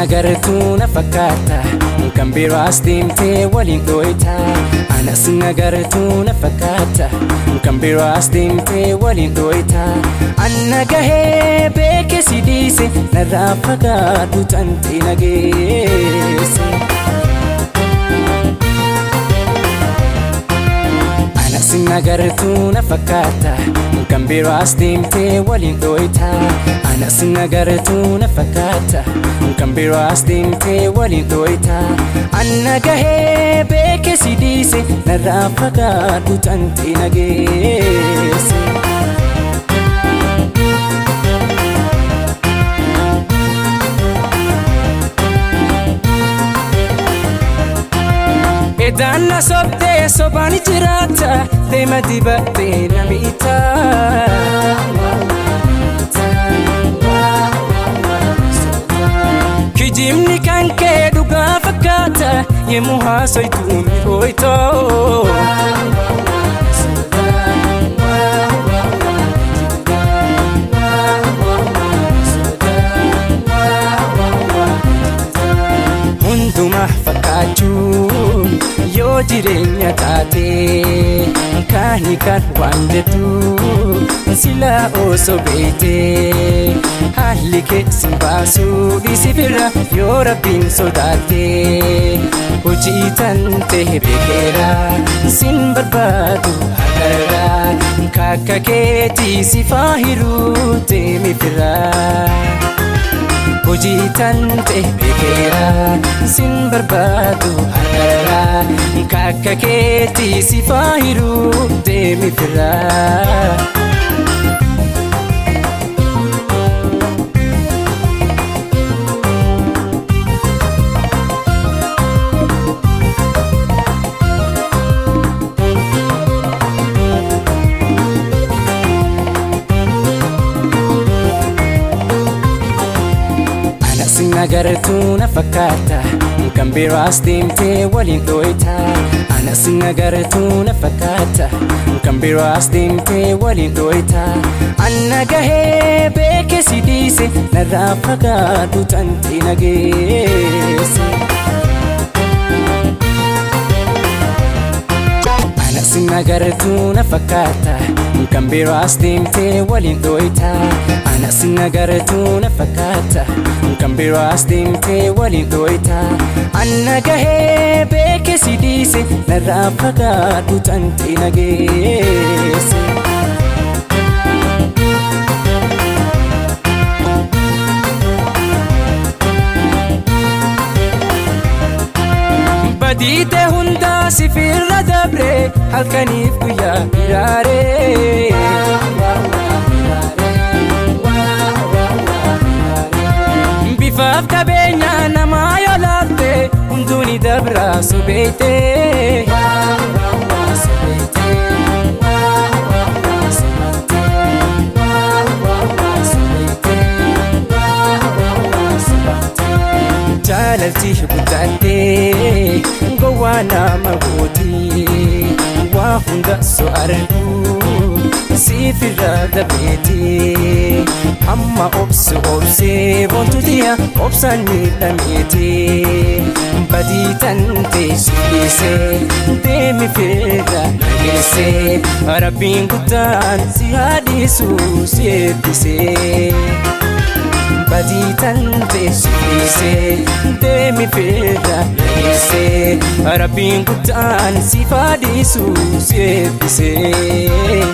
nagartuu na fakkaata, kan biraas deemtee waliin dhooyta. Anas nagartuu na fakkaata, kan biraas deemtee waliin dhooyta. Anna gahee beeke si dhiise, narraa fagaadhu tantee nageesse. Anas nagartuu na fakkaata, kan biraas deemtee waliin dhooyta. Anas nagartuu na fakkaata, kan biraas deemtee waliin dhooyta. Anna gahee beeke si dhiise, narraa fagaadhu tantee nageesse. Edaan na sobdee sobaan jiraata, deema dibattee na miita. Kijibni kan kee dhugaa fakkaata, yemmuu haasoytu mi'ooytoo. Hundumaa fakkaachuun yoo jireenya taate, kaani kan waan jettu silaa osoo beeyte, haalli kee sin baasuu dhiisi bira yoo Rabbiin sodaatte. Hojii tan ta'e beekeera, sin barbaadu har'arraa, kakka keetii si faahiruu deemi firaa. Hojii tan ta'e beekeera, sin barbaadu har'arraa, kakka keetii si faahiruu deemi firaa. Anas nagartuu na fakkaata, kan biraas deemtee waliin dhooyta. Anas nagartuu na fakkaata, kan biraas deemtee waliin dhooyta. Anna gahee beeke si dhiise, narraa fagaadhu tantee nageesse. Anas nagartuu na fakkaata, kan biraas deemtee waliin dhooyta. Anas nagartuu na fakkaata, kan biraas deemtee waliin dhooyta. Anna gahee beeke si dhiise, narraa fagaadhu tantee nageesse. Badiite hundaa sifirra dabre, halkaniif guyyaa hiraaree. Bifaaf qabeenya namaa yoo laalte, hunduu ni dabra sobeeyte. Jaalalti guddattee gowwaa nama gooti, waa hunda so argu siif irra dabreeti. Amma obsu obsee boontuutiya obsaan miidhameeti, badii tante si dhiisee deemi firra nageessee, Rabbiin guddaan si haa dhiisu si eebbisee. Badii tante si dhiisee deemi firra nageessee, Rabbiin guddaan si haa dhiisu si eebbisee.